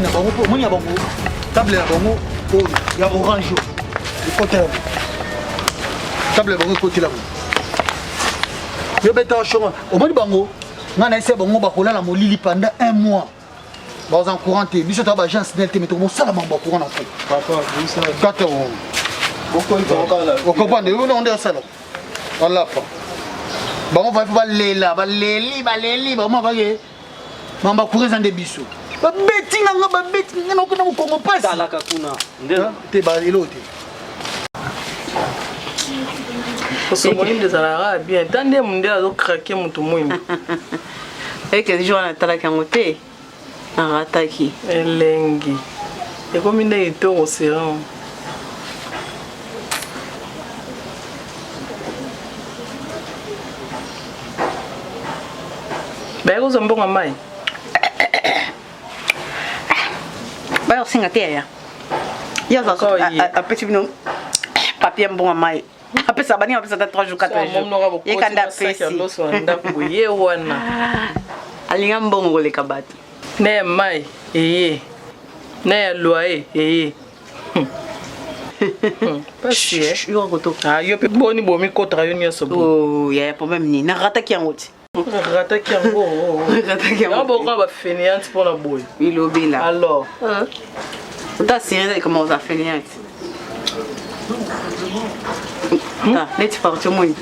na bango mpo omoni ya bango table na bango oyo ya orange oyo ekotela bo table na bango ekotela bo yo beta shonga omoni bango ngai nayesi ya bango bakolala molili pendant un mois baza en courant te biso toya baagence snel te mais tokosala bango bacourant na ko kata okomprendre yo nde osala balapa bango vai balela baleli baleli bango bake mamba courant eza nde biso babeti na nga babeti nga nakokenda mokongo mpasi talaka kuna nde te eloko te poso moyindo ezalaka bien ta nde mondele azokrake moto moyindo eke jour wana natalaki yango te narataki elengi ekomi nde kitoko serum baye kozwa mbongo ya mai baya kosenga te yaya ye apesi bino papier mbongo ya mai apesa baninga apesa ata 3 jours 4 jours ye kanda apesi ye wana alinga mbongo koleka bato na ya mai eye na ya loyer eye pasi eh. yoka koto ah, yo mpe boni bomikotaka yo nyonso oh, yaya problème nini narataki yango ti rataki yango yango bokoka bafainéante mpo na boye bilobela alors ota sérieux comment oza fainéante neti parti omoni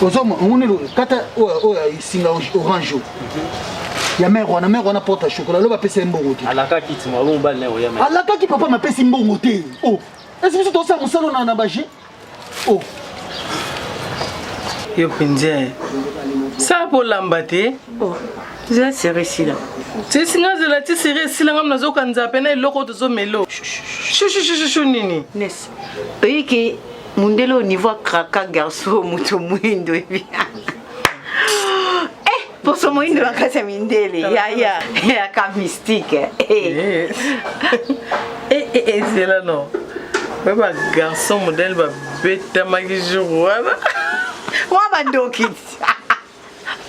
ozoma omoni kata oyo esinga orange oyo ya mare wana mare wana porte ya chocolat loba apesa ye mbongo te alakaki ti mobali na ye alakaki papa mapesi mbongo te o esi biso tosala mosala na baje Oh. Yo mpenza eh. Sala mpo olamba te. Oh. Zela sere esila. Sisi nga zela ti sere esila nga nazoka nzape na eloko oyo tozomelo. Shushushushu nini? Nes. Oyiki mundele au niveau akraka garçon moto mwindo ebi. Eh, poso moyindo na kati ya mindele yaya yaka mystique eh. Eh, eh, eh, zela no ba ba garçon modèle babetamaki jour wana mwa bandoki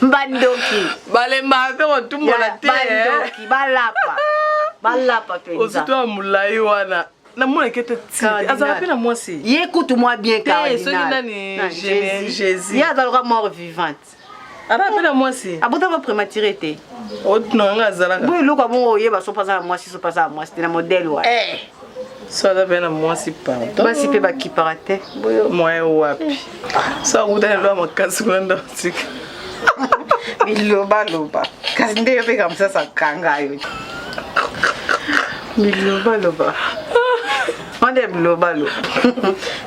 bandoki balembaka mpe kotumbola te bandoki balapa balapa mpenza osutu ya molai wana namonaki ete azalaka mpe na mwasi ye kutu mwa bien cardinal soki nani jésus ye azalaka mort vivante aza mpe na mwasi abotaka prématuré te otuna nga azalaka boye eloko bongo oyeba soki aza na mwasi soki aza na mwasi te na modèle wana eh. so aza mpe na mwasi pardon basi mpe bakipaka te moyen wapi so akutani elwa makasi kuna ndatika bilobaloba kasi nde yo mpe kamosasa akanga yo bilobaloba wana bilobaloba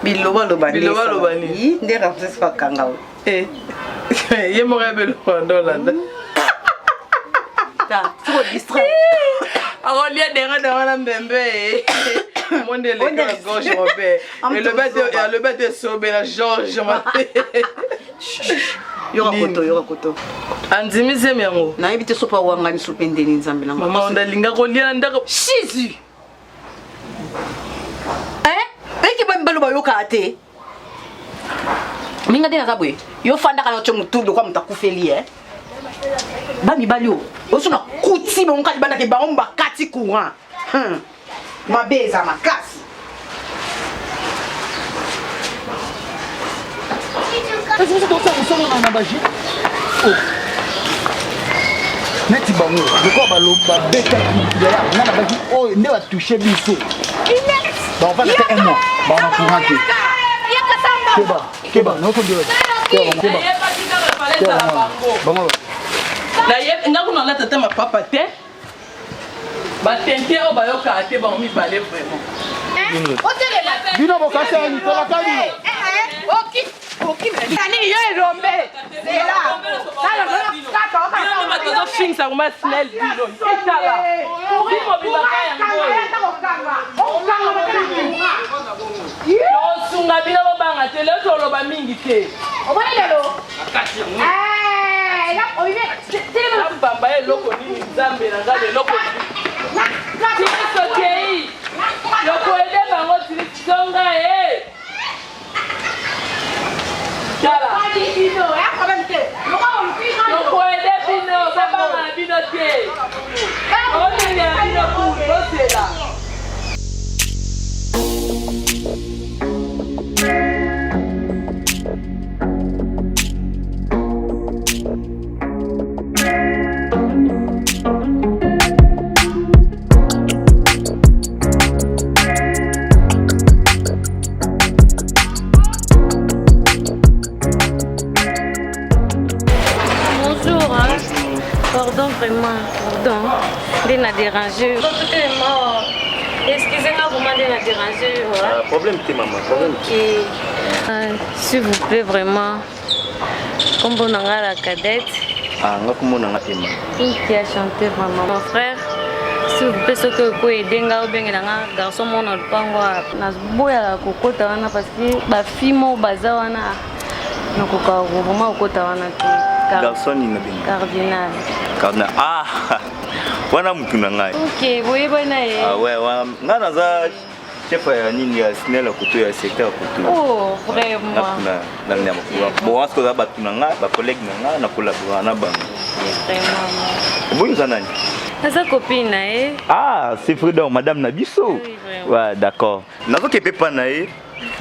bilobaloba bilobaloba nde kamosasa akanga yo Eh. ye moko ya beloko ndo olanda akolia denge denge wana mbembe monde eleka na gorge mabe elobi ate esobe na george mabe yoka koto yoka koto andimi zemi yango nayebi te sopo awangani so mpe ndeni nzambe na mama onda alinga kolia na ndako jésus eke bamibalo bayokaka te minga nde naza boye yo fandaka na otye motu lokwa moto akufeli e bamibali oyo oso na kuti bango kali bandaki bango bakati courant hmm. mabe eza makasi Esi biso tosala mosala na baji oh. neti bango lokola babetaki yaya nga na baki oyo nde batouche biso Bakovanda te un mois, baona courant te. Keba, keba, naoko ndio. Keba, keba. Keba, bango. Nga kuna nalata ata mapapa te batente oyo bayokaka te bango mibale vraiment bino bokasani tolaka bino nini yo elombe bazofingisa koma snel bino etala mobimaka yango tosunga bino bobanga te lelo toloba mingi te bamba eloko nini nzambe na ngai eloko tokei tokoede bango zonga e Tala. Tokoede bino, babanga na bino te. te. Omemela bino boule, bozela. Bonjour, hein. Pardon vraiment, pardon. Nde na déranger. Excusez-moi vraiment nde na déranger. Ouais. Ah, problème te maman, problème. Ok. Euh, S'il vous plaît vraiment. Kombo na nga la cadette. Ah, nga kombo na nga Emma. Qui a chanté vraiment. Mon frère, s'il vous plaît soki oko aider nga obengela nga garçon moko na lopango naboyaka kokota wana parce que bafille moko baza wana nakoka vraiment kokota wana te. Garçon nini nabenga? Cardinal. Cardinal. Ah, wana mutu na ngai. Ok, boyebani na ye. Ah ouais, wana nga naza chef ya nini ya snel ya koto ya secteur ya koto oh vraiment na na bon wana sikoyo bato na nga bacollègue na nga na collabora na bango vraiment boyo oza nani naza copine na ye ah c'est vrai donc madame na biso ouais d'accord nazoke mpe pa na ye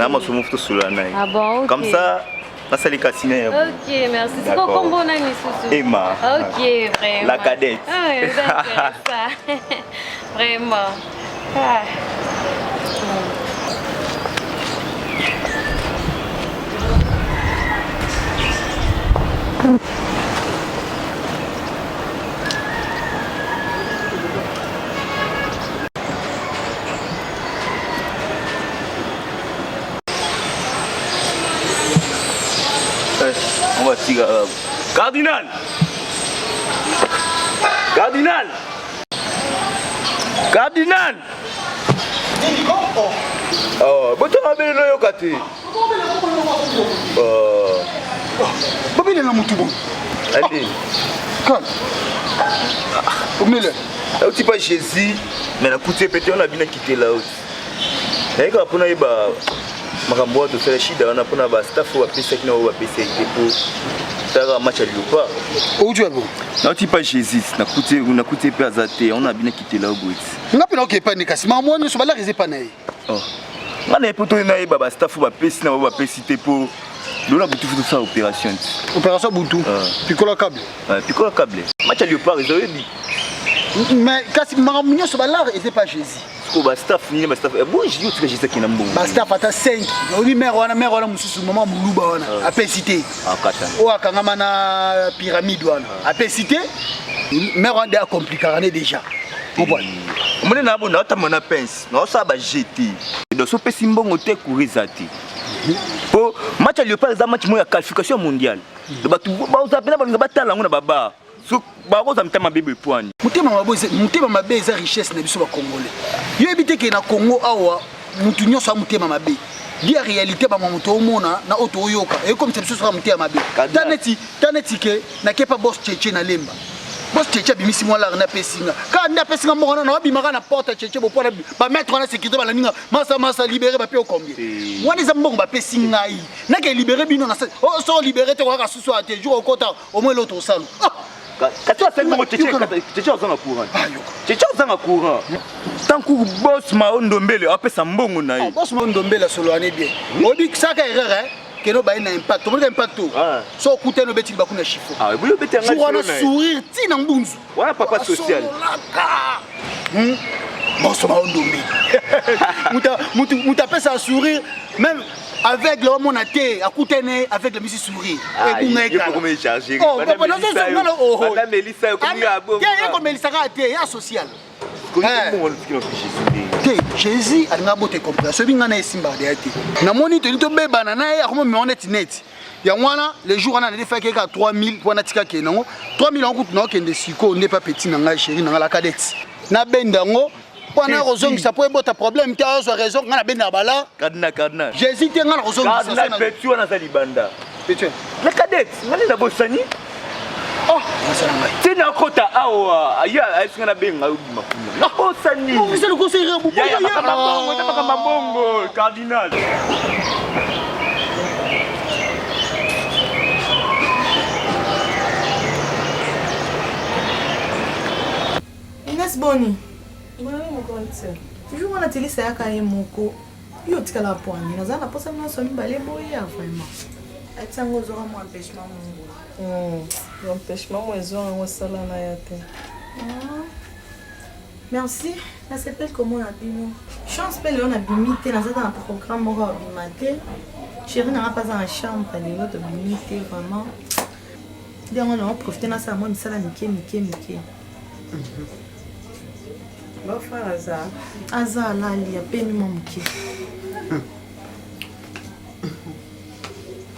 na masumu tosolola na ye ah bon, okay. comme ça nasali kasi na ya ok merci siko kombo nani susu Emma ok vraiment la cadette ah, ça vraiment ah. Eh, on va tirer. Euh, Cardinal Cardinal Cardinal Oh, botonga bele noyoka te. Oh. Bobelela motu bon. Allez. Kan. Omele. Auti pas Jésus, mais nakuti ye pete wana bina kitela oti. Nayekaka mpo nayeba makambo wana tosala shida wana mpona bastaff oyo bapesaki na oyo bapesaki te mpo talaka match ya leopard. Outi wapi? Nauti pa Jesus, nakuti nakuti ye mpe aza te, yango na bina kitela yo boye ti. Nga mpe naoke epai ne kasi makambo wana nyonso balaka eza epai na ye. Oh. Nga na ye mpo toye nayeba bastaff oyo bapesi na oyo bapesi te mpo lona butu fo tosala opération ti. Opération butu? Pikola câble. Pikola câble. Match ya leopard eza oyebi. Mais kasi makambo nyonso balaka eza epai Jesus. Sikoyo ba staff nini ba staff eh, bon yo tika Jesus akenda mbongo. Ba staff ata 5. Oyebi mère wana mère wana mosusu mama muluba wana ah. apesi te. Akata. Oyo akangama na pyramide wana apesi te. Mère wana de akomplikaka ne déjà. Comprendre? Omoni na bo na otamba na pince, na osala ba GT. Donc so pesi mbongo te courant eza te. Po match ya Leopard eza match moko ya qualification mondiale. Donc bato baoza pena balinga batala yango na ba bar. So bakoza mitema mabe boye pwani. Motema mabe motema mabe eza richesse na biso ba congolais. Yo yebi te ke na Congo awa mutu nyonso a motema mabe. Dia réalité ba moto omona na oto oyoka ekomisa biso soka motema mabe. Ta neti ta neti ke na kepa boss cheche na lemba. Boss cheche abimisi mwa lar na apesi nga. Kaka nde apesi nga moko na abimaka na porte cheche bo pona ba mettre wana sécurité balandi nga masa masa libérer ba pe combien. Wana eza mbongo bapesi ngai. Nake libérer bino na oh so libérer te kaka susu ate jour okota au moins l'autre osalo ah! Kasi asali bongo cheche azanga courant cheche azanga courant tant que boss mao ndombele apesa mbongo na ye ah, boss mao ndombele asolola ne bien oyebi saka erreur hein keno baye na impact omonaka impact o ah. so okutani obeti libaku na chiffon ah, wana sourire ti na mbunzu wana papa social hmm? boso mao ndombe moto apesa sourire même aveugle omona te akutani aveugle misi sourire ah, ebunga ekala te ya social te jésus alinga abota ekompre soki ngai na esimbaka deya te namoni toli tobebana na ye akomomema neti neti yango wana le jour wana nadefaki kaka 3000 mpo natika kende yango 3000 yango kutu naokende sikoyo nde pa petit na ngai chéri na ngai la cadette nabenda yango mpo na kozongisa mpo ebota problème te azwa raison ngai nabendaka bala cardinal cardinal jésus te ngai nakozongisa cardinal petit wana aza libanda petit la cadette ngai nde nabosani oh nasala ngai te nakota awa ye ayebisi ngai nabenga yo bima kuna nabosani makambo mbongo cardinal Ines boni? Jour wana Tilisa ayaka ye moko. Yo otikala pwani. Naza na posa nyonso mibale boya vraiment. Ati yango ozwaka mwa empêchement mongo. Empêchement mo ezwaka yango osala na ya te. Ah. Merci. Nasepeli komona bino. Chance mpe lelo nabimi te, naza na programme moko ya kobima te. Chéri nanga mpe aza na chambre lelo tobimi te vraiment. Nde yango nao profite nasala mwa misala mike mike mike. Beau-frère aza? Aza alali apemi mwa moke.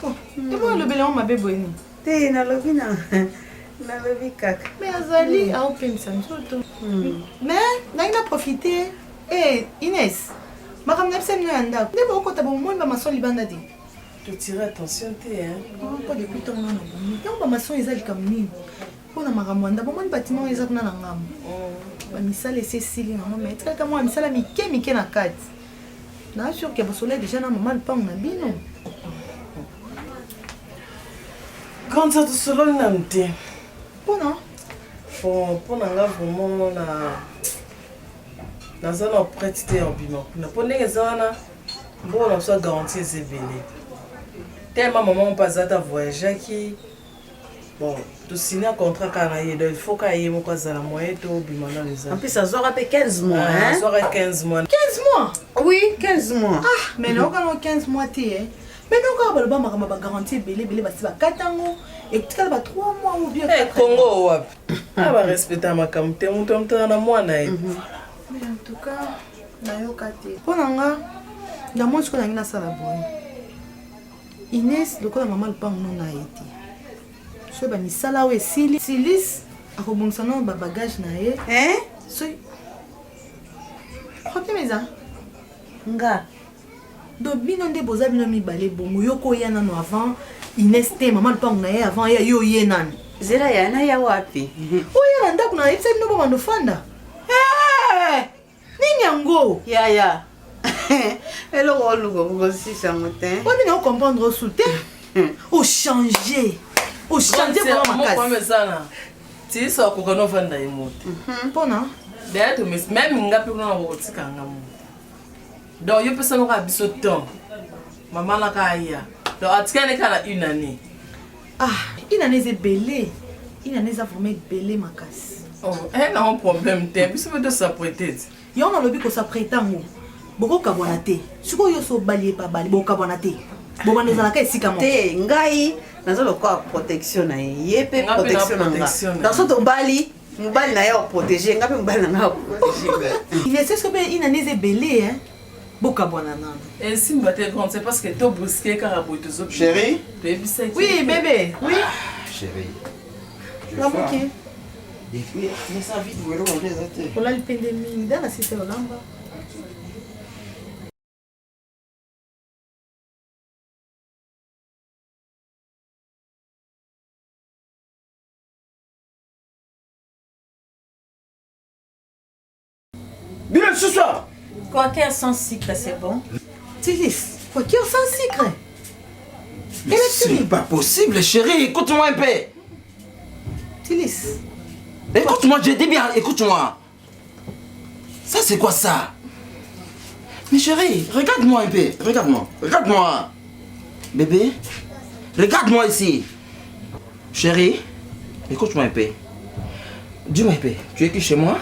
Oh, ebo olobeli yango mabe boye nini? Te nalobi na nalobi kaka. Mais azali aopemisa nzoto. Mais nangi na profite. Eh Ines, makambo na biso bino ya ndako. Nde bokota bomoni ba maçon libanda te. To tire attention te hein. Mpo depuis ntongo nano bomi. Ntango ba maçon eza likambo nini? Mpo na makambo ya ndako bomoni batiment oyo eza kuna na ngambo. Ba misala esi esili nango mais etikali kaka mwa misala mike mike na kati. Na sûr que bosolai deja na mama lupango na bino. Grande sœur tosololi nanu te. Mpona? Bon, mpo na nga vraiment na naza na prête te ya obima kuna mpo ndenge eza wana mbongo na biso ya garantie eza ebele tellement mama mpe aza ata voyageaki bon tosigne contrat kaka na ye donc il faut kaka ye moko azala moyen tobima nano eza En plus, azwaka mpe 15 mois. Ah, hein? azwaka 15 mois 15 mois Oui, 15 mois. Ah, mais nayoka nao 15 mois te eh. Mais nayoka baloba makambo ya bagarantie ebele ebele basi bakata yango etikala ba 3 mois ou bien Eh, congo wapi a barespecta makambo te moto ya moto na mwana ye Mais en tout cas nayoka te mpo na nga na moi sikoyo nangi nasala boye Ines lokola mama lupango no na ye te soki bamisala oyo esili silis akobongisa nano babagage na ye soki problème eza nga donc bino nde boza bino mibale bongo yo koya nano avant Ines te mama lupango na ye avant ya yo ye nani zela ya na ya wapi oya na ndako na yebisa bino bobanda ofanda nini yango yaya eloko oluka okosisa yango te oyebi na ocomprendre osu te ochange ochange vraiment makasi ezana tisa akoka novanda ye mote mpona d'ailleurs tomes meme nga mpe kuna nakokotika nga mote donc yo pesa noko ya biso temps mama naka aya donc atikani kaka na une année ah une année eza ebele une année eza vraiment ebele makasi oh, eh, nango problème te biso mpe tosaprete te yango nalobi kosaprete yango bokokabwana te sikoyo yo so obali epa bali bokabwana te bobanda ozalaka esika moko te ngai naza lokola protection na ye ye mpe Nga mpe na protection na nga protection na ye. donc so tobali mobali na ye akoprotege nga mpe mobali na nga akoprotege nga ineseso mpe une année eza ebele hein. Bokabwana nanu. Esimba te grande c'est parce que to brusquer kaka boye tozo Chérie toyebisaki Oui bébé, oui. Chérie. Lamuki. Depuis, mais ça vite, vous voyez, Olali pende mingi, dana sisi olamba. Bino lisusu awa Quoique sans sucre, c'est bon. Tilis, quoique sans sucre. Mais c'est pas possible, chérie, écoute-moi un peu. Tilis. Écoute-moi, je dis bien, écoute-moi. Ça, c'est quoi ça Mais chérie, regarde-moi un peu. Regarde-moi. Regarde-moi. Bébé, regarde-moi ici. Chérie, écoute-moi un peu. Dis-moi un peu, tu es qui chez moi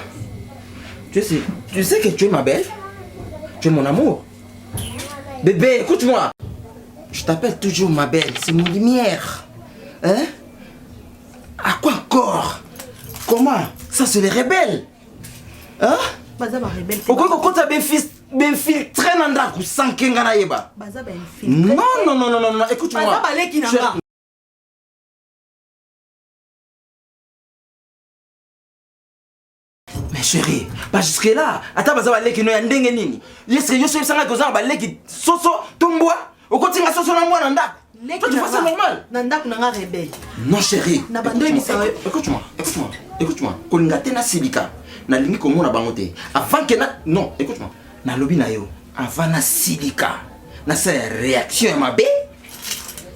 tu sais, tu sais que tu es ma belle Tu es mon amour. Bébé, écoute-moi. Je t'appelle toujours ma belle, c'est mon lumière. Hein À quoi encore Comment Ça, c'est les rebelles. Hein Baza ba rebelle. okoki kokota bainfiltre na ndako sans ke nga nayeba Baza ba infiltré. non non non non non écoute-moi Baza baleki na nga. Mais chérie, pas jusque là. Ata baza baleki no ya ndenge nini? Yeske yo soyebisa ngai koza na baleki soso to mbwa? Okotinga soso na mbwa na ndako? Toi tu vois ça normal? Na ndako na nga rebelle. Non chérie. Na bando ebisa yo. Écoute-moi, écoute-moi, écoute-moi. Kolinga te na silika. Nalingi komona bango te. Avant que na non, écoute-moi. Nalobi na yo, avant na silika. Nasala réaction ya mabe.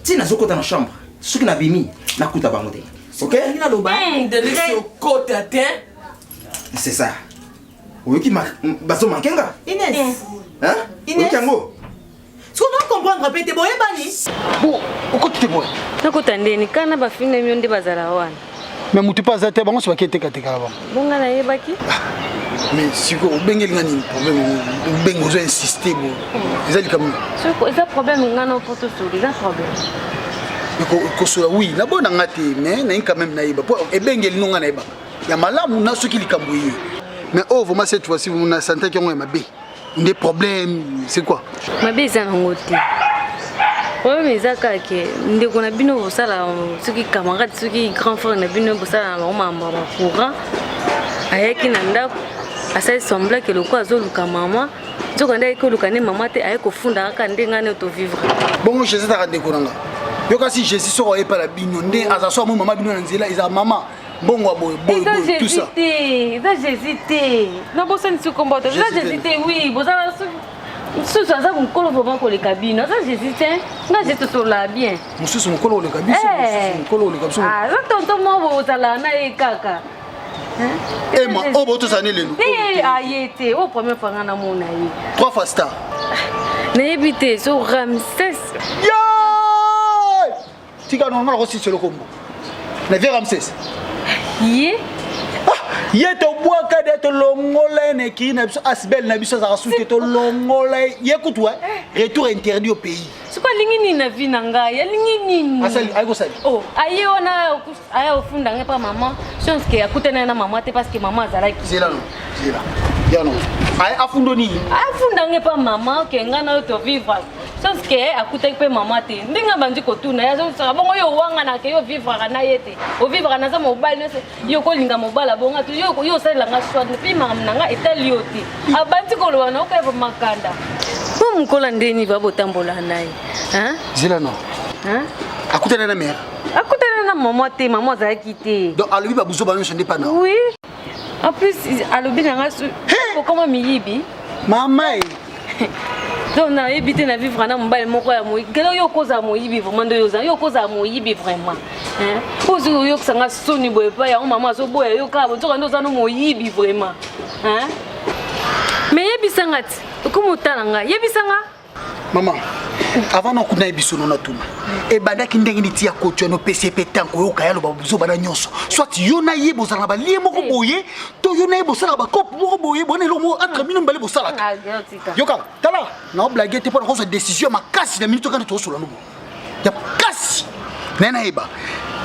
Ti nazokota na chambre. Soki nabimi, nakuta bango te. Ok? Naloba. Delix okota te C'est ça. Oyoki bazo manke nga. Ines. Hein? Ines. Oyoki yango? Sikoyo na comprendre pe te boyebani. Bon, okoti te boye. Nakota ndeni kana bafinga mio nde bazala wana. Mais mutu pe aza te bango so baketekateka na bango. Bonga nayebaki. Mais sikoyo obengeli nga nini problème obengi ozo insister bo eza likambo. Soko eza problème nga na po tosolo eza problème. Kosola oui naboyi na nga te mais nayi quand même nayeba po ebengeli no nga nayebaka ya malamu na soki likambo eye. Mais oyo vraiment cette fois-ci na santaki yango ya mabe. Nde problème c'est quoi? Mabe eza nango te. Problème eza kaka ke ndeko na bino bosala soki camarade soki grand frère na bino bosala na bango makambo ya bacourant ayaki na ndako asali semblant ke lokola azoluka mama nzoka nde ayaki koluka nde mama te aye kofunda kaka nde ngai nde tovivre. Bongo Jésus azalaka ndeko na nga yo kasi Jésus soki oye epai na bino nde aza so amoni mama bino na nzela eza mama mbongo ya boye boye boye tout ça. Te eza Jésus te nabosani soki kombo te eza Jésus te oui bozala mosusu aza mokolo vraiment koleka bino aza Jésus te nga Jésus tosololaka bien. Mosusu mokolo koleka biso mosusu mokolo koleka biso. Aza tonton moko bozalaka na ye kaka. Ema oyo botosala ne lelo. Te aye te oyo première fois nga namona ye. Trois fois star. Nayebi te so Ramsès. Tika no nga nakosisa eloko mbo. Na vieux Ramsès. Ye ye tobwaka de tolongola ye na ekiri na biso asbel na biso azalaka suki te tolongola ye ye kutu retour interdit au pays. Siko alingi nini na vie na ngai alingi nini? Asali ayi kosali. Oh aye wana aya ofunda ngai pa mama chance ke akutana na mama te parce que mama azalaki. Zela no zela ya no aye afundo nini? Afunda ngai pa mama ke ngai na yo to vivre chance ke akutaki mpe mama te ndenge abandi kotuna ye azosaka bongo yo owanganaka yo ovivraka na ye te ovivraka naza mobali nyonso yo kolinga mobali abonga te yo osalela nga swat mpe makambo na nga etali yo te abandi koloba na okayeba makanda mpo mokola ndeni ba botambola na ye zela no akutana na mare akutana na mama te mama azalaki te donc alobi babuzoba nyonso nde pana oui en plus alobi na nga okoma miyibi mama e donc nayebi te na vivre na mobali moko ya moyibi kelo yo okozala moyibi vraiment nde oza yo okozala moyibi vraiment ozi oyokisa nga soni boye epai yango mama azoboya yo kaka nzoka nde oza no moyibi vraiment mais yebisa nga ti okomi otala nga yebisa nga mama avant nakuna ye biso nona tuna ebandaki ndenge nini ti ya koti wana opesi ye mpe ntango oyoka ye aloba buzoba na nyonso soit yo na ye bozala na balie moko boye to yo na ye bosalaka bakope moko boye bona eloko moko entre bino mibale bosalaka yoka tala naoblage te mpo nakozwa décision ya makasi na minute okanda tozosola nobo ya makasi naye nayeba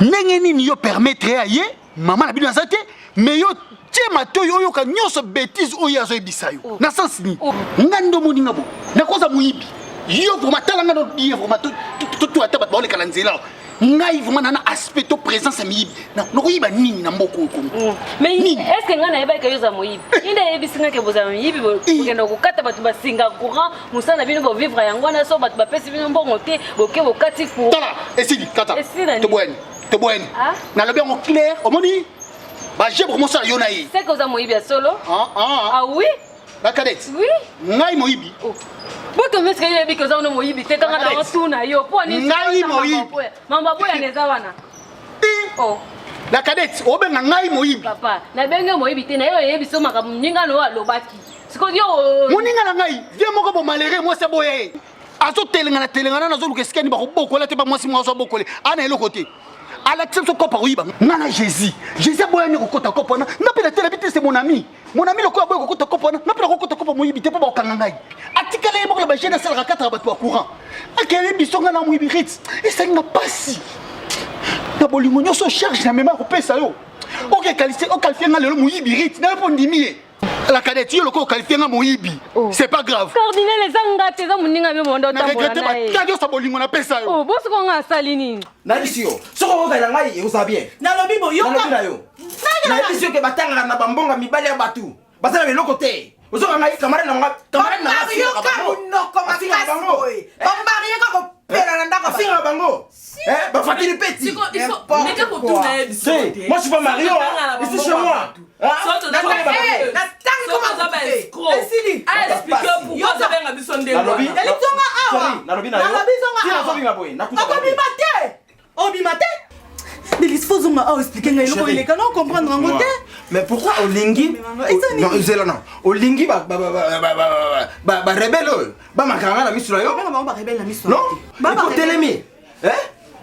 ndenge nini yo permettre ya ye mama na bino aza te mais yo tie matoi oyoka nyonso betise oyo azoyebisa yo oh. na sens nini oh. nga nde omoni nga bo nakoza moyibi yo vraiment tala nga nobiye vraiment to ata bato baoleka na nzela ngai vraiment na na aspect to présence ya miyibi nakoyiba nini na mboka oyo kongo mm. mais est ce que ngai nayebaki ke yo oza moyibi ye nde ayebisi ngai ke bozala miyibi bokenda kokata bato basinga courant mosala na bino bovivre yango wana so bato bapesi bino mbongo te boke bokati courant tala esili kata toboyani toboyani ah? nalobi yango clair omoni baje bokomosala yo na ye seke oza moyibi ya solo ah, ah. ah oui la cadette oui ngai moyibi oh. boto meske yo yebi ke oza wana moyibi te kanga na otuna yo mpo nini ngai moyibi mambo aboyana eza wana oh. la cadette obenga ngai moyibi papa nabengi yo moyibi te na yo oyebi so makambo moninga na oyo alobaki sikoyo yo moninga na ngai vie moko bomalere mwasi aboya ye azotelengana telengana nazoluka esika nini bakobokola te bamwasi moko azobokole ana eloko te alakisa biso kopa koyiba nga na jésus jésus aboyani kokota kopa wana nga mpe natelabi te se mon ami mon ami lokola aboyi kokota kopa wana nga mpe nakokota kopa moyibi te mpo bakokanga ngai atikala ye moko na bagene asalaka kataka bato ya courant akele biso nga na moyibi rit esali nga mpasi na bolingo nyonso charge na mema kopesa yo okalifie nga lelo moyibi rit nayo mpo ndimi ye La cadette, yo loko qualifié nga moyibi. Oh. C'est pas grave. Cardinal eza nga te eza moninga yo mondo tambola na ye. Na regrette ba sa bolingo na pesa yo. Oh, boso ko nga asali nini? Na bisi yo. Soko ko kala ngai ekozala bien. Nalobi bo yo. Nalobi na yo. Nayebisi yo ke batangaka na bambonga mibali ya bato. Baza na biloko te. Ozoka ngai camarade na nga camarade na nga yoka monoko makasi boye. Bambarie kaka kopela na ndako. Afinga bango. Eh, bafatili peti. Moi je suis pas Mario, hein. Ici chez moi. Nalobi zonga awa. Okobima te. Obima te. Delis faut ozonga awa explike ngai eloko eleka na comprendre yango te. Mais pourquoi olingi zela na olingi ba rebelle oyo bamakaka nga na miso na yo? Non, ekotelemi.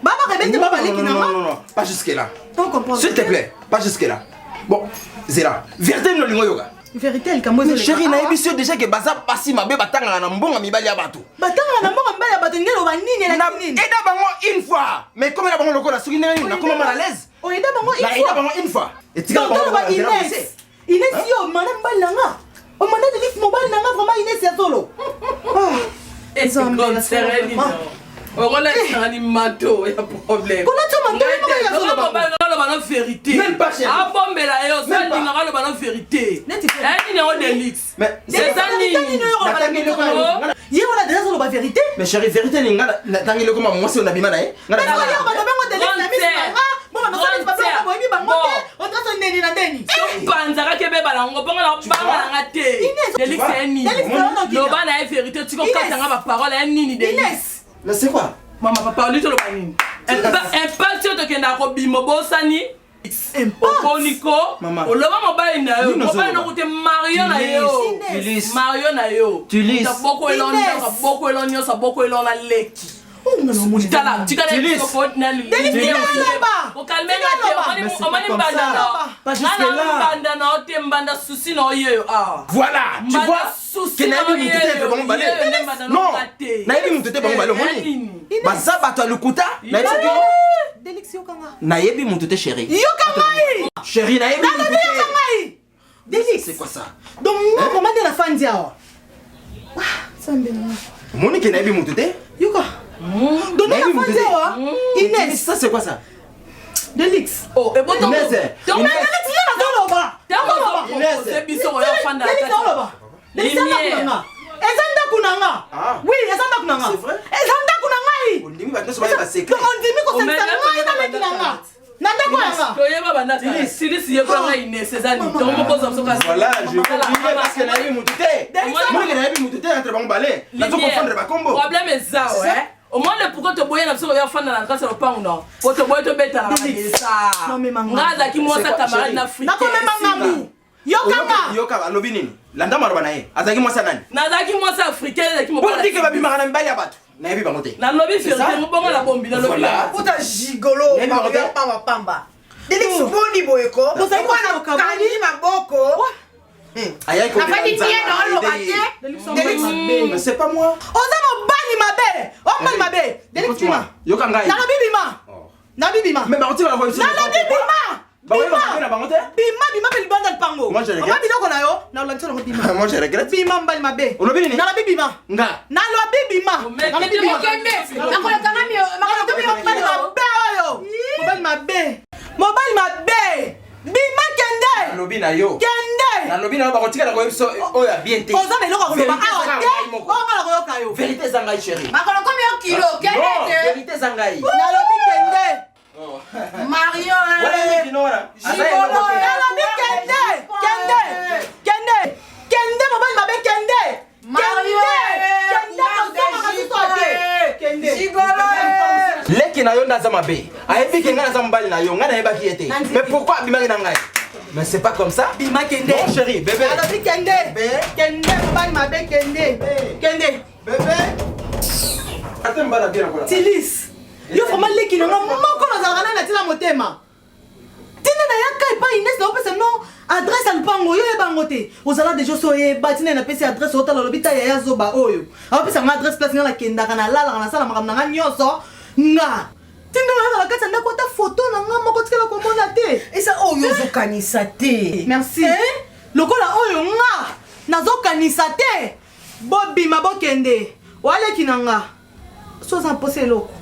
Ba rebelle te, ba baleki na nga. Non, non, pas jusque là. S'il te plaît, pas jusque là. Bon, zela. Vérité nini olingi oyoka? Vérité likambo ezo chéri nayebi yo déjà ke baza basi mabe batangaka na mbongo mibali ya bato. Batangaka na mbongo mibali ya bato ndenge loba nini elaki nini? Eda bango une fois. Mais comme eda bango lokola soki ndenge nini nakoma mal à l'aise. Oyeda bango une fois. Eda bango une fois. Etikala bango loba Inès. Inès yo mana mobali na nga. Omanda Delix mobali na nga vraiment Inès ya solo. Nzambe okolakisaka mato ya problème oloba no vérité abombela yo so alingaka aloba no vérité nini yango delix eza nini ye wana deja azoloba vérité. Mais chéri, vérité nini? Nga natangi eloko ma mwasi oyo nabima na ye. Panzaka ke bebala yango mponga na banga nanga te. Delix ya nini? Loba na ye vérité, tika okatanga baparole ya nini Delix. Mais c'est quoi? Mama papa oli toloba nini? Impact oyo tokendaka kobima obosani okoniko oloba mobali na yo, mobali na kute mario na yo, mario na yo boko elon boko elon nyonso boko elon na leki. Tala, tikala okalme nga te. Omoni mbanda na mbanda na yo te, mbanda susi na oyeyo awa. Voilà, tu vois ke nayebi mutu te entre bango bale. Non, nayebi mutu te bango bale. Omoni baza bato ya lokuta. Nayebi nayebi mutu te chéri. Yoka ngai. Chéri, nayebi mutu te. Yoka ngai. Delix. C'est quoi ça? Donc moi vraiment nde nafandi awa. Nzambe na nga. Omoni ke nayebi mutu te. Yoka. Donc nde nafandi awa. Inès. Ça c'est quoi ça? Delix. Oh, et bon, Inès. Delix ye nazoloba. Inès. Biso oyo fanda. Delix azoloba. Delix eza ndako na nga. Eza ndako na nga. Oui, eza ndako na nga. Eza ndako na ngai. Ondimi bato nyonso bayeba secret. Ondimi kosangisa ngai na leki na nga. Na ndako ya nga. Toyeba bandaka. Silisi yekola ngai Inès eza nini? Tongo moko oza biso kasi. Voilà, je vais parce que nayebi mutu te. Omoni ke nayebi mutu te entre bango bale. Nazo confondre bakombo. Problème eza ouais. Omoni pourquoi toboye na biso koya fanda na kati ya lopango na po toboye tobetana kabisa. Nga azalaki mwasi camarade na Afrique. Nakomema ngambu. Yokanga. Yoka alobi nini? Landa maloba na ye. Azalaki mwasi ya nani? Nazalaki mwasi africaine, ezalaki mobali. Pour dire que babimaka na mibali ya bato. Nayebi bango te. Nalobi vérité, mobongo na bombi, nalobi. Kuta gigolo, ya pamba pamba. Delix boni boye ko. Kangi maboko. Ayaki Nafandi bien na oloba te. Delix. Mais c'est pas moi. Oza mobali mabe. Mobali mabe. Delix bima. Yoka ngai. Nalobi bima. Nalobi bima. Mais bakotika na voiture. Nalobi bima. Bima bango te. Bima bima pe libanda lipango. Moi je regrette. Oma biloko na yo na olandisa nango bima. Moi je regrette. Bima mbali mabe. Olobi nini? Nalobi bima. Nga. Nalobi bima. Nalobi bima. Nakoleka nga mio. Nalobi mobali mabe oyo. Mobali mabe. Mobali mabe. Bima kende. Nalobi na yo. Kende. Nalobi na yo bakotikala koyebi biso oyo ya bien te. Oza na eloko ya koloba awa te. Oyo nga nakoyoka yo. Vérité eza ngai chérie. Makolo komi yo kilo. Kende te. Vérité eza ngai. Nalobi kende. Mario. Nalobi kende. Kende. Kende. Kende mobali mabe kende. Kende. Kende kozongaka susu te. Kende. Leki na yo nde aza mabe. Ayebi ke ngai naza mobali na yo, ngai nayebaki ye te. Mais pourquoi abimaki na ngai? Mais c'est pas comme ça. Bima kende. Bon chéri, bébé. Nalobi kende. Kende mobali mabe kende. Kende. Bébé. Ate mbala bien kola. Tilis. Yo vraiment leki na nga moko nazalaka nani natina motema. Tina nayaka epai Ines naopesa no adresse ya lupango yo oyeba yango te. Ozala deja osi oyeba tina napesi adresse otala olobi ta yaya zoba oyo. Aopesa nga adresse place nga nakendaka nalalaka nasala makambo na nga nyonso nga. Tinda nayaka na kati ya ndako ata foto na nga moko tikala komona te. Eza oyo ozokanisa te. Merci. Lokola oyo nga nazokanisa te. Bobima bokende. Waleki na nga. So oza mposa eloko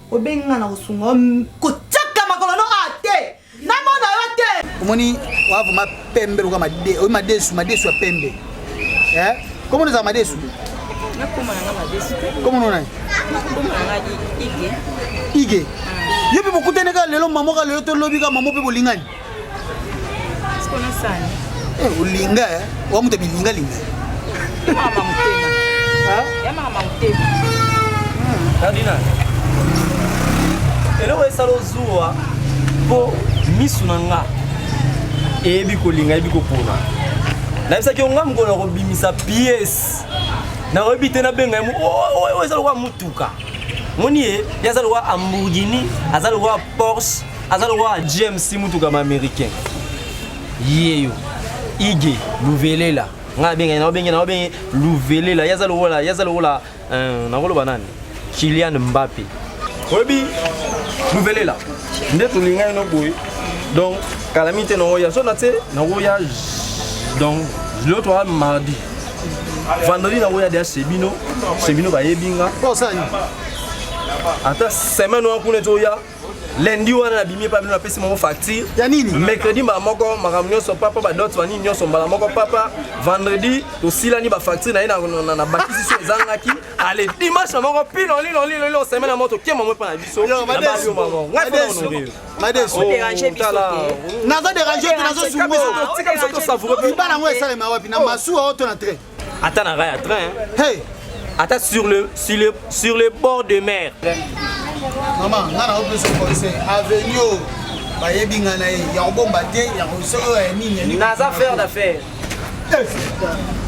obengi nga na kosunga kotiaka makolo no a te namona yo te. Omoni oa vraiment pembe lokola made oyo madesu madesu ya pembe. Eh? Comment ozala madesu? Nakoma na nga madesu te. Comment nona? Nakoma na nga Ige. Ige. Yo mpe bokutani kaka lelo mama kaka lelo tolobi kaka mama mpe bolingani. Sikona sani. Eh, olinga eh? Wa moto bilinga linga. Mama motema. Ya mama motema. Cardinal. Eloko esala ozuwa. Mpo misu na nga eyebi kolinga eyebi kopona. Nayebisaki yo nga mokolo nakobimisa pièce. Nakoyebi te nabenga ye oyo oh, oh, eza lokola motuka. Moni ye, ye aza lokola Lamborghini, aza lokola Porsche, aza lokola GMC motuka ma américain. Ye yo. Ige Luvelela. Nga nabenga nabenga nabenga Luvelela. Ye aza lokola ye aza lokola Euh, nakoloba nani Kylian Mbappe oyebi luvelela nde tolingani no boye donc kala mingi te nakoya so na te nakoya donc lelo toa mardi vendredi nakoya deya chez bino chez bino bayebi nga ata semaine wana kuna toya lundi wana nabimi epa bino napesi bango facture ya nini mercredi mbala moko makambo nyonso papa badot banini nyonso mbala moko papa vendredi tosilani bafacture na ye na bakisi so ezangaki ale dimanche na moko pilolilolilolilo semaine na moko tokema mo epa na biso nazo dérange te nazo sungo libala yango esalema wapi na masuwa oto na train ata na rail ya train hey. ata sur le, sur le, sur le bord de mer mama nga na opesa conseil avenue oyo bayebi nga na ye ya kobomba te ya soki oyo ya nini naza faire d'affaire eh,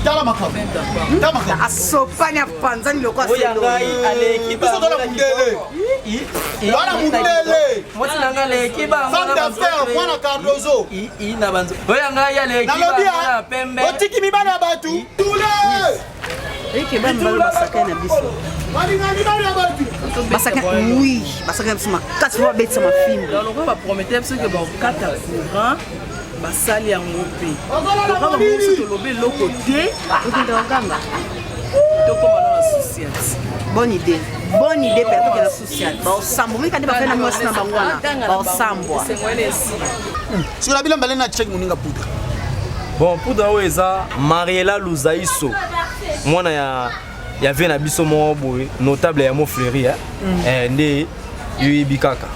tala makambo tala makambo asopani apanzani lokola oya ngai aleki biso tala mundele wana mundele mwasi na ngai aleki femme d'affaires mwana cardozo na banzo oya ngai aleki nalobi ya pembe otiki mibali ya bato tule eke ba mibali basaka na biso balinga mibali ya bato basaka oui basaka na biso makasi po babetisa mafimbo lokola bapromete biso ke bakokata courant basali yango mpe lokola bango biso tolobi eloko te okende koganga tokoma na social bonne idée bonne idée mpe tokenda social baosambwa omoni kande bafai na mwasi na bango wana baosambwa sikola bilamba lena chek moninga poudre bon poudre oyo eza mariela luzaiso mwana ya ya vie na biso moko boye notable ya mofleuri eh? mm. eh, nde yoyebi kaka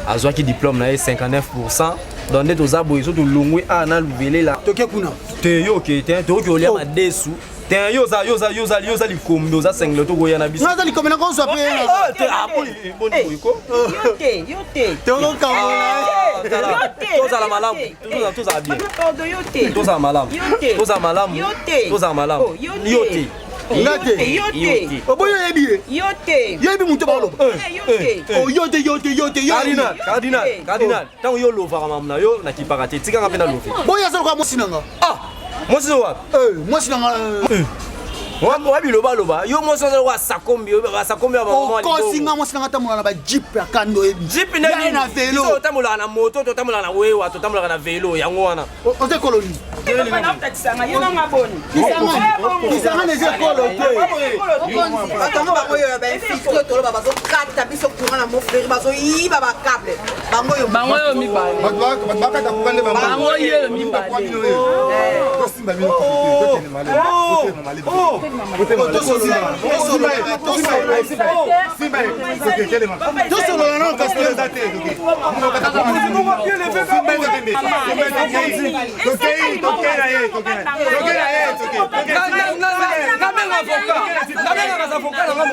azwaki diplôme na ye 59 pourcent donc nde toza boye so tolongwe awa na luvelela toke kuna te yo oke te tokoki kolia oh. madesu te yo oza yo oza yo oza yo oza likombe oza sengle tokoya na biso nga aza likombe nakozwa mpe ah, te ah, boni boni boye ko yo te yo te tokokabola tozala malamu tozala bien pardon yo te tozala malamu tozala malamu tozala malamu oh, yo te nga te yo te oboyi oyebi ye yo te yoyebi moto baoloba eh, yo te yo te yo te cardinal cardinal cardinal ntango yo olovaka mamu na yo nakipaka te tikanga mpe nalovi boyi aza lokola mwasi na nga ah mwasi no wapi eh, mwasi na nga eh. wa bilobaloba yo mwasi oza lokola sakombi basakombi ya okosi nga mwasi na nga atambolaka na bajipe ya kando oyebi jipe nde na velo otambolaka na moto totambolaka na wewa totambolaka na velo yango wana oza ekolo nini lisanga eza ekolo te bato yango bango oyo bainfiltre toloba bazokata biso courant na mofleri bazoyiba bacable bango oyo bango oyo mibale bato bakata courant nde bango oyo mibale tosimba bino tokende malebe tosolola nano kasi Nabenga avocat nabengaka avocat nanga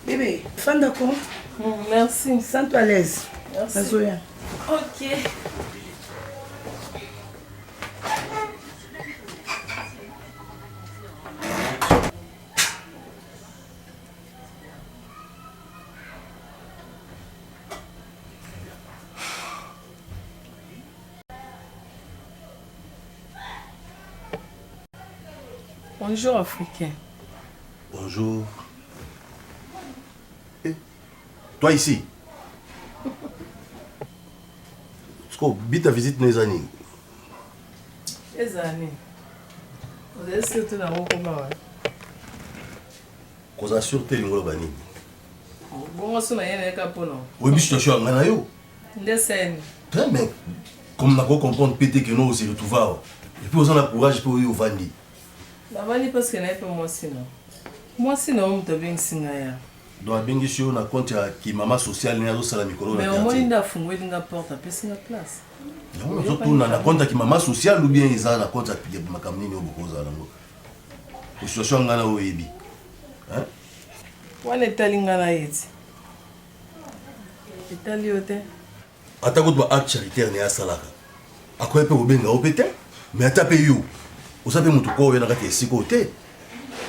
Bébé, fanda ko. Merci. Sens-toi à l'aise. Merci. Nazoya. Ok. Bonjour Africain. Bonjour. Eh, toi ici Siko bita visite no eza nini? Eza nini? Ozali surtout na okoma wapi? Kozala sûr te elingi oloba nini? Bongo so na ye nayeka mpona. Oyebi situation ya ngai na yo. Nde seni. Très mais comme nako comprendre pe te que no ose retrouver awa. Et puis oza na courage pe oyo ovandi. Navandi parce que naye pe mwasi na. Mwasi na yo moto abengisi ngai ya. Donc abengisi yo na compte ya ki mama sociale ne azosala mikolo na Mais omoni quartier. nde afungweli nga porte apesi nga place. Yango nazotuna na compte ya ki mama sociale ou bien eza na compte ya makambo nini oyo bokozala nango. Situation ya ngai na oyo oyebi. Hein? Wana etali nga na ye ti. Etali yo te. Ata kutu ba acte charitaire naye asalaka akoya mpe kobenga yo mpe te mais ata mpe yo oza mpe motu ko oyo na kati ya esika oyo te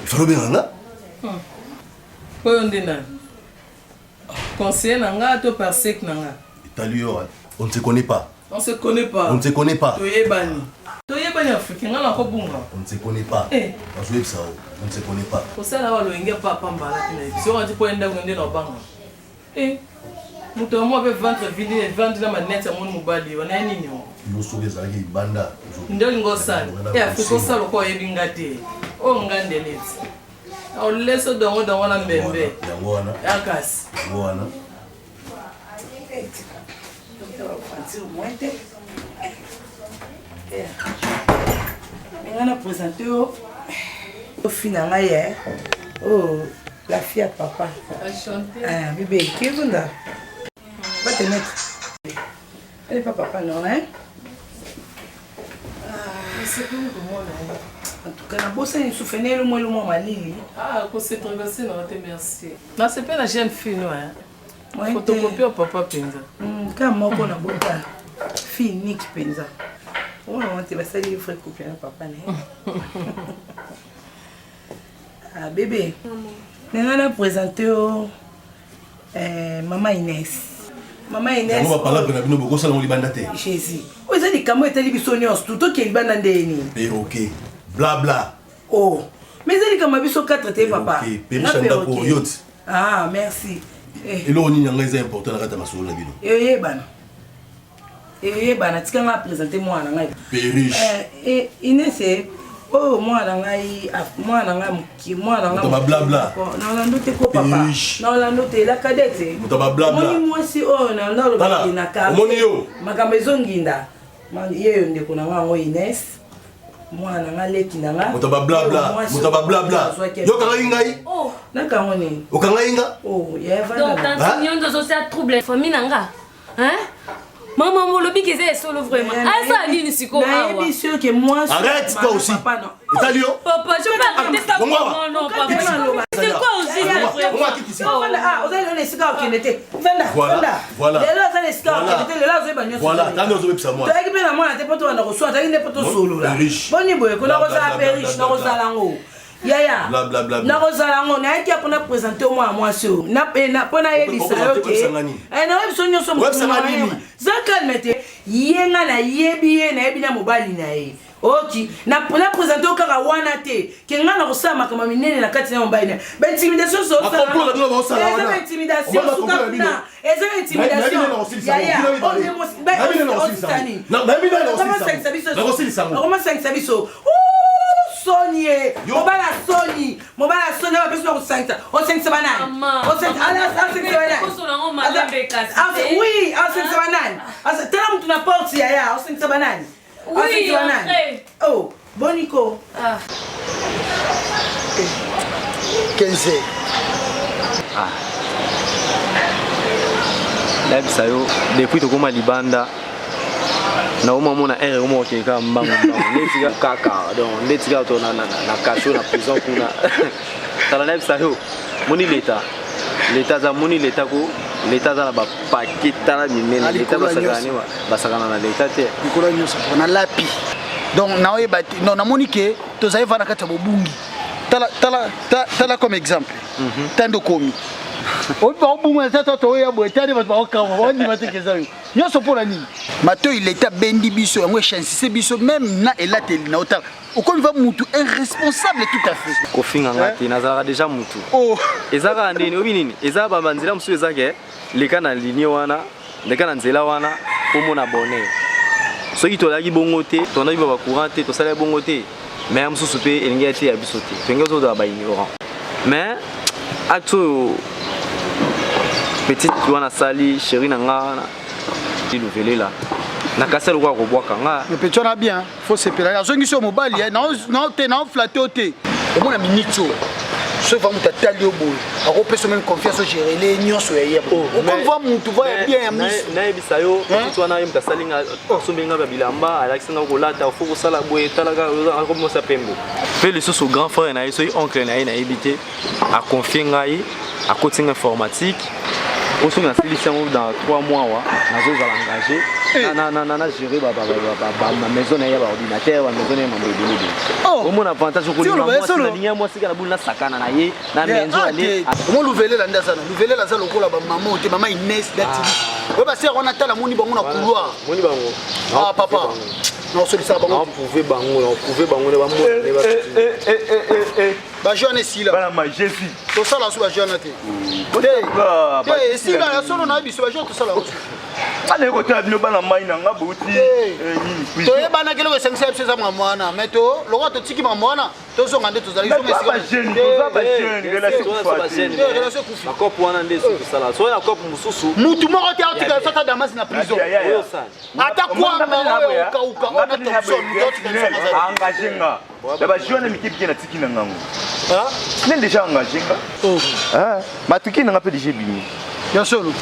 ifale obenga nga hmm. Oyo nde nani? Conseiller na nga to parsec na nga? Etali yo, on ne se connaît pas. On se connaît pas. On ne se connaît pas. Toyebani. Toyebani Afrique, nga nako bunga. On ne se connaît pas. Eh. Nazoyebisa yo, on ne se connaît pas. Kosala wa loyenge pa pamba la tina. Biso ngati po enda nde na banga. Eh. Moto ya mwa pe ventre vide, ventre na manette ya moni mobali, wana ya nini o? Yo soki ezalaki libanda. Nde olingi osala. Eh Afrique osala lokola oyebi nga te. Oyo nga nde neti. Oleso dongo dongo na mbembe. Yango wana. Ya kasi. Yango wana. Nga na présente yo ofi na ngai ye oyo la fille ya papa ah, bebe kevunda va te mettre allez pas papa non hein en tout cas nabosani lisusu ene elomwa elomwa malili ah kose traverse na te merci nasepela na jeune fille no hein Photocopie ya papa mpenza. Hmm, ka moko na bota fille unique mpenza. Wana wana te basali vrai couple na papa na ye. Ah bébé. Nanga na présenter yo eh, mama Inès. Mama Inès. Yango ba palabre na bino bokosala ngo libanda te. Jésus. Oyo eza likambo etali biso nyonso tout tokende libanda nde nini? Perroquet. Bla bla. Oh. Mais eza likambo ya biso 4 te papa. Perroquet, Perriche ndako yote. Ah, merci. Eh. Eloko nini yanga eza important na kati ya masolo na bino? Eyebana. Eyebana, tika nga présenter mwana ngai. Perriche. Eh, eh, Inès, eh, oyo mwana ngai, mwana ngai moki, mwana ngai. Moto ba blabla. Na olando te ko papa. Na olando te la cadette. Moto ba blabla. Omoni mwasi oyo na olando Tala, na quartier. Omoni yo. Makambo ezonginda. Ye yo ndeko na ngai yango Inès. mwana na nga leki na nga moto ba blabla moto ba blabla yo okangaki ngai oh. nakango nini okangaki nga oh, donc tantine yo nde ozosia trouble famille na nga hein mama molobi ke eza esolo vraiment asala nini sikoyo awa nayebisi yo ke mwasi arrête toi aussi etali yo papa je peux arrêter ça comment non papa c'est quoi aussi vraiment oza lelo na esika okende te vanda vanda lelo aza na esika okende te lelo azoyeba nyonso toyaki mpe na mwana te mpo tobanda koswana toyaki nde mpo tosolola boni boye ko nakozala mpe riche nakozala yango yaya nakozala yango nayaki ya mpona présente mwana mwasi oyo mpo nayebisa yo ke nayebisa nyonso za calme te ye nga nayebi ye nayebi na mobali na ye oki na na présente yo kaka wana te ke ngai nakosala makambo minene na kati na mobali na ba intimidation eza ba intimidation suka kuna eza ba intimidation yaya okomasangisa biso soni ye mobala soni mobala soni awa biso nakosangisa osangisa banani osangisa banani oui osangisa banani tala motu na porte yaya osangisa banani Oui, entrez. Oh, boni ko. Ah. 15 heures. Ah. Nayebisa yo depuis tokoma libanda naoma mona heure ekoma kokende kaka mbangu mbangu ndeti kaka donc ndeti kaka to na kasho na prison kuna tala nayebisa yo moni leta leta aza moni leta ko leta aza na bapake tala minene leta basakana na leta te likolo nyonso na lapi donc naoyeba te non namoni ke tozali vana kati ya bobungi tala, tala, tala, tala comme exemple mm -hmm. tande okomi oyebi bakobunga tata toya boye tande bato bakokamwa bakondima te keza yo nyonso mpo na nini matoi leta abendi biso yango echansise biso meme na elateli na otala okomi va mutu irresponsable tout à fait kofinga nga te nazalaka deja mutu oh. eza kaka ndeni oyebi nini eza banzela mosusu eza ke leka na linie wana leka na nzela wana omona bonheur soki tozalaki bongo te tondaki ba courant te tosalaki bongo te mais ya mosusu mpe elingi ya te ya biso te tolingi ozozala ba ignorant mais Acte oyo petite wana asali chéri na nga wana luvelela nakasi lokola kobwaka nga. Mais petit wana bien, faut sepela. Azongisi yo mobali, eh, nao te, nao flatte yo te. Omona minute oyo soki va moto atali yo boye akopesa meme confiance ogerele nyonso ya ye okomva motu va ya bien ya miso nayebisa yo petite wana ye moto asali nga asombi nga bilamba alakisi nga kolata fo kosala boye talaka akomisa pembe mpe lisusu grand frère na ye soki oncle na ye nayebi te aconfie ngai akoti nga informatique oyo soki nasilisi yango dans 3 mois wa nazozala engagé na gérer bamaison na ye ya baordinateur bamaison na ye mambo ebele ebele omona avantage okolinga mwasi nalingi ya mwasi kaka bulu nasakana na ye na maison ale omo luvelela nde aza na luvelela aza lokola bamama te mama ines datili oyo basere wana tala moni bango na couloir moni bango ah papa nakosolisaka bango prouve bango na prouve bango nde bamona nde ba jeune esila bana ma jésus tosala so ba jeune te te esila ya solo na biso ba jeune tosala bana ekotala bino bana mai na nga bouti nini toyebanaki eloko esangisa biso eza makambo wana mais to lokola totiki makambo wana tozonga nde tozali bakope wana nde soki tosala soki na kope mosusu mutu moko te aotika biso ata damasi na prison ata kwanga oyo okauka oyo na thomson mutu aotika biso engage nga na ba jeune mike bike natiki na ngango snel déjà engagé nga matuki na nga mpe déjà ebimi ya solo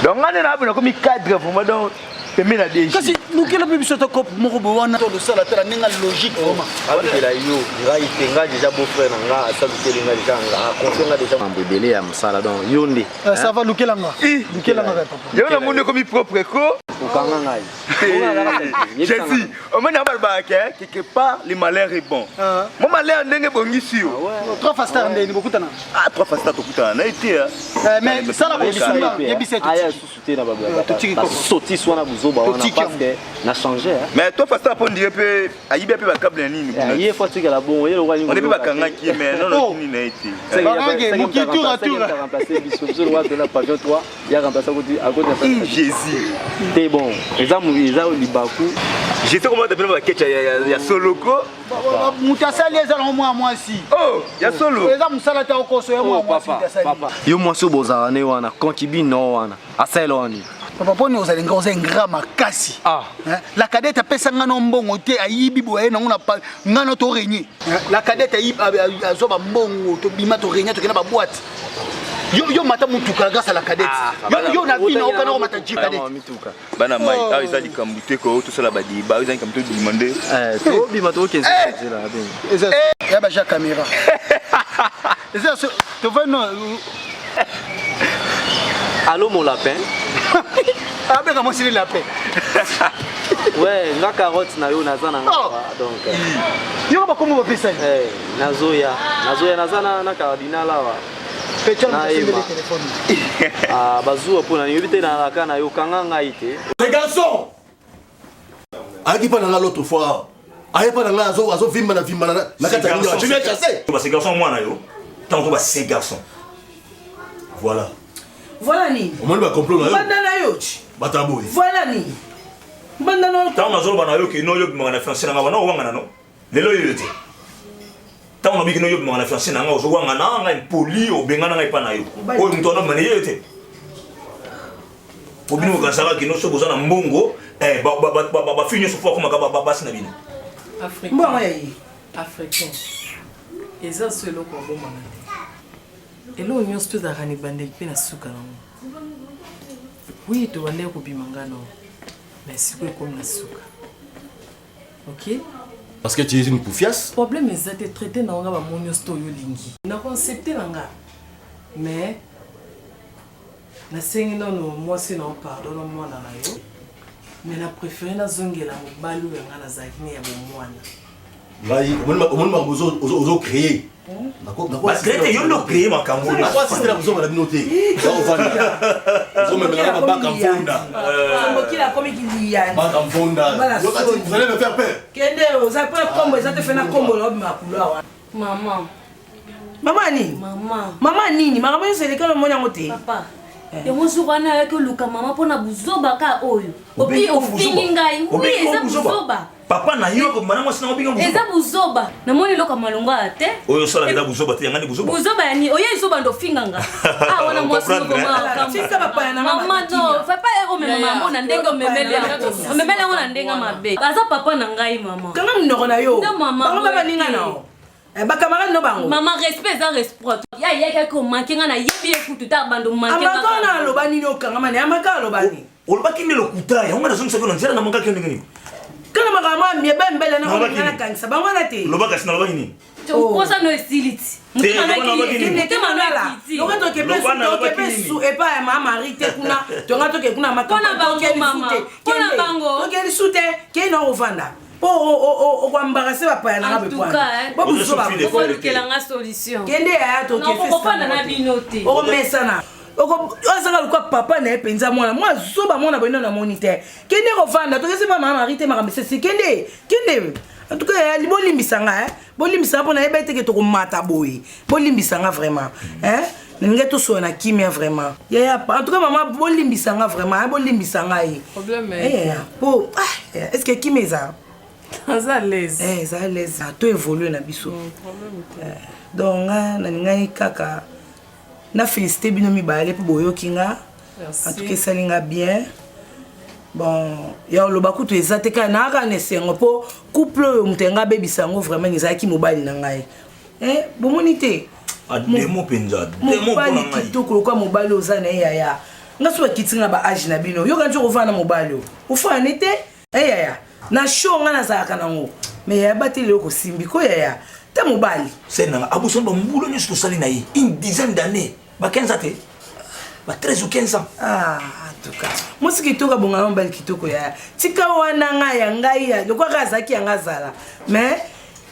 donc nga nde naabona komi cadre vraiment donc pembe na DG kasi lukela mpe biso tokope moko boye wana tolosala tala ndenge logique vraiment alukela yo ngai te ngai déjà beau frère na nga asalukeli nga déjà aconfie nga déjà mambo ebele ya mosala donc yo nde ça va lukela nga lukela nga papa yo namoni okomi propre ko okanga ngai Jésus, omoni yango balobaka ke quelque part le malheur est bon. Mo malheur ndenge ebongisi yo. Trois fois star ndeni bokutana. Ah trois fois star tokutana na ye te. Mais sala bobisunga yebisa aya susu te na basotisi wana buzoba wana parce que na change. Mais trois fois star mpo ndire mpe ayibi mpe bakable ya nini kuna. Ye fois tikala bongo ye lokola nini. On mpe bakangaki ye mais non non nini na ye te. Bakangaki mukitura tura. Remplacer biso biso lokola tona pavillon 3 ya remplace akoti akoti Jésus te bon eza eza libaku. Je sais comment t'appelles ba ketcha ya ya soloko. Moto asali eza nango mwana mwasi. Oh, ya solo. Eza mosala te okoso ya mwana mwasi moto asali. Yo mwasi oyo bozala ne wana concubine no wana asalela wana. Papa poni ozali nga oza ingrat makasi. Ah. La cadette apesa nga no mbongo te ayibi boye nango na nga no to régner. La cadette ayibi azwa ba mbongo to bima to régner to kena ba boîte. Yo yo mata mutuka grâce à la cadette. Yo yo na vie na okana mata jeep cadette. Bana mai awa eza likambo te ko tosala ba débat eza likambo to demande. To bima to kezi nzela ben. Eza ya ba ja caméra. Eza to va non. Allô mon lapin. Abenga mwasi ni lapin. Ouais, nga carotte na yo naza na nga donc. Yo ba kombo bapesa. Eh, nazoya. Nazoya naza na na cardinal awa. Ah, bazuwa mpo na yobi te nalaka na yo kanga ngai te. Les garçons ayaki mpa na nga l'autre fois aye mpa na nga azovimba na vimba na kati ya nini je viens chasser ba ces garçons mwana yo ntango to ba ces garçons voilà voilà nini omoni bacomplot na yo banda na yo bata boye voilà nini banda na ntango nazoloba na yo ke no yo obimaka na fiancé na nga wana owangana no lelo oyo te ntango nabiki no yo obimaka na fiancé na nga ozowangana nga impoli obengana ngai epa na yo oyo moto wana obimana ye te po bino bokanisaka kino soki boza na mbongo bafille nyonso fo akomaka basi na bino mbongo ya ye africain eza so eloko abomaka te eloko nyonso tozalaka na ebandeli mpe na suka nango wi tobandaki kobima nga nao mais sikoyo ekomi na suka ok parce que tu es une poufiasse problème eza te traite na nga bamo nyonso to oyo olingi na concepte na nga mais nasengi nano mwasi na yo pardon na mwana na yo mais na préféré nazongela mobali oyo nga nazalaki ne ya bomwana ngai omoni makambo ozo créer Bascrete yo nde ocreye makambo oyo. Nakoasiste na kozonga na bino te. Ovanda. Ozomemela nga baka mvunda. Mokili akomi kiliyani. Baka mvunda. Vous allez me faire peur. Kende oza pe kombo eza te fena kombo na obima couloir wana. Maman. Mama nini? Mama. Mama nini? Makambo nyonso elekana omoni yango te. Papa. Yango jour wana ayaki oluka mama mpo na buzoba ka oyo. Opi ofingi ngai. Oui, eza buzoba. Papa na yo akobima na mwasi na obinga buzoba. Eza buzoba. Namoni eloko ya malonga ya te. Oyo osala eza buzoba te, yanga nde buzoba. Buzoba ya nini? Oye zoba ndo finga nga. Ah wana mwasi moko ma. Tika bapaya na mama no, papa omema mama na ndenge omemeli yango. Omemeli yango na ndenge mabe. Aza papa na ngai mama. Kanga monoko na yo. Bango ba baninga na yo. Eh, ba camarade no bango. Mama respect eza respect. Ya yaki ko manquer nga na yebi ye kutu ta bando manquer. Amaka na aloba nini okangama ne amaka aloba nini. Olobaki nde lokuta yango nga nazongisaki na nzela na mankaki yo ndenge nini? Kana makambo ya miebe mbele na nga nakangisa bango wana te. Loba kasi nalobaki nini? Posa no esili ti. Motema no ekiti. Loka toke su epai ya mama Marie te kuna tonga toke kuna makambo. Pona bango mama. Pona bango. Toke lisu te kei na ovanda. po okoembarase bapaya nanga bepwanaolukelanga solution kende yaya tokokofanda na bino te okomesana azaka lokola papa na ye mpenza mwana mwa zoba mwana boye nano namoni te kende kovanda tokesi pa mama marie te makambo esesi kende kende en tout cas yaya bolimbisa nga bolimbisa nga mpo nayeba ete ke tokomata boye bolimbisa nga vraiment hein nalingi tosola na kimia vraiment yaya en tout cas mama bolimbisa nga vraiment bolimbisa ngai po ah, est ce que kimia eza aza l'aise eh, eza l'aise to évolue na biso mm, eh, donc nga nalingaki kaka na félicité bino mibale mpo boyoki nga en tout cas esali nga bien bon ya oloba kutu eza te kaka naaka na esengo mpo couple oyo moto yanga abebisa yango vraiment ezalaki mobali na ngai eh, bomoni te ah, demo mpenza mobali kitoko lokola mobali oza na ye yaya nga so bakiti nga ba age na bino yoka nti okovanda na mobali oyo ofanda ne te eh, yaya na show nga nazalaka nango mais yaya bateli eloko osimbi ko yaya te mobali se nanga abosani bambula nyonso tosali na ye une dizaine d'année ba 15 ans te ba 13 ou 15 ans ah en tout cas mwasi kitoko abongana mobali kitoko yaya tika wana ngai ya ngai lokola kaka azalaki yanga azala mais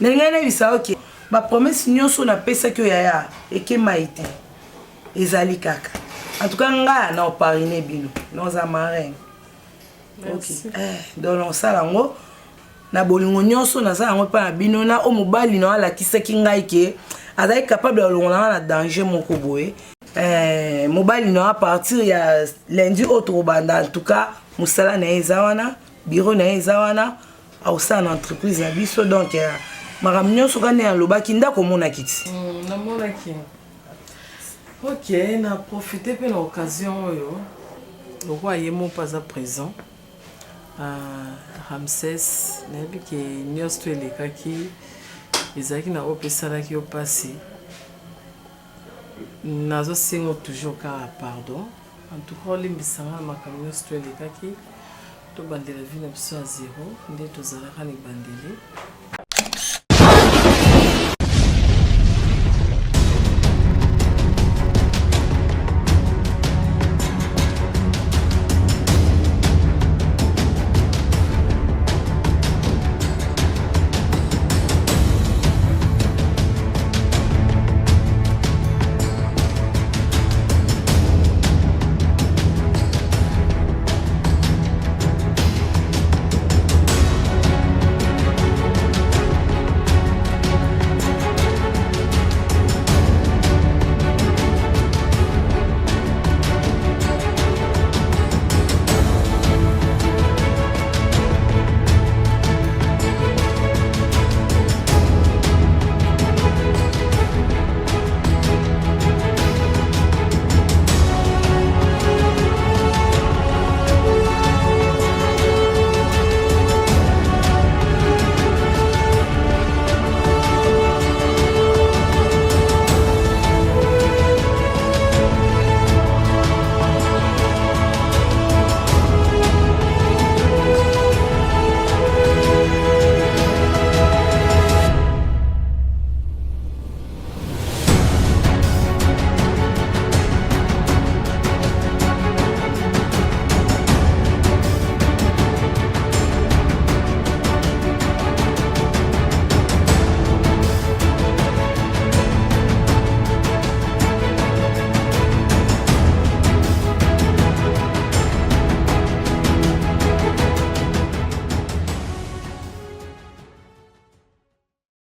nalingai nayebisa oke bapromese nyonso napesaki oyo yaya ekemai te ezali kaka en tout cas ngai na oparine bino noza marraine ok eh, donc nasala yango na bolingo nyonso naza yango epai na bino na oyo mobali na alakisaki ngai ke azali capable ya kolongola ngai na danger moko boye eh, mobali na a partir ya lundi oyo tokobanda en tout cas mosala na ye eza wana bureau na ye eza wana akosala na entreprise na biso donc eh, makambo nyonso kaka nde alobaki ndako omonaki ti mm, namonaki ok na profite mpe na occasion oyo lokola ye moko aza présent uh, ramses nayebi ke nyonso to elekaki ezalaki na oyo mpe esalaki yo mpasi nazosenga toujours kaka pardon en tout cas olimbisa nga na makambo nyonso to elekaki Tobandela vie na biso ya zero nde tozalaka na ebandeli.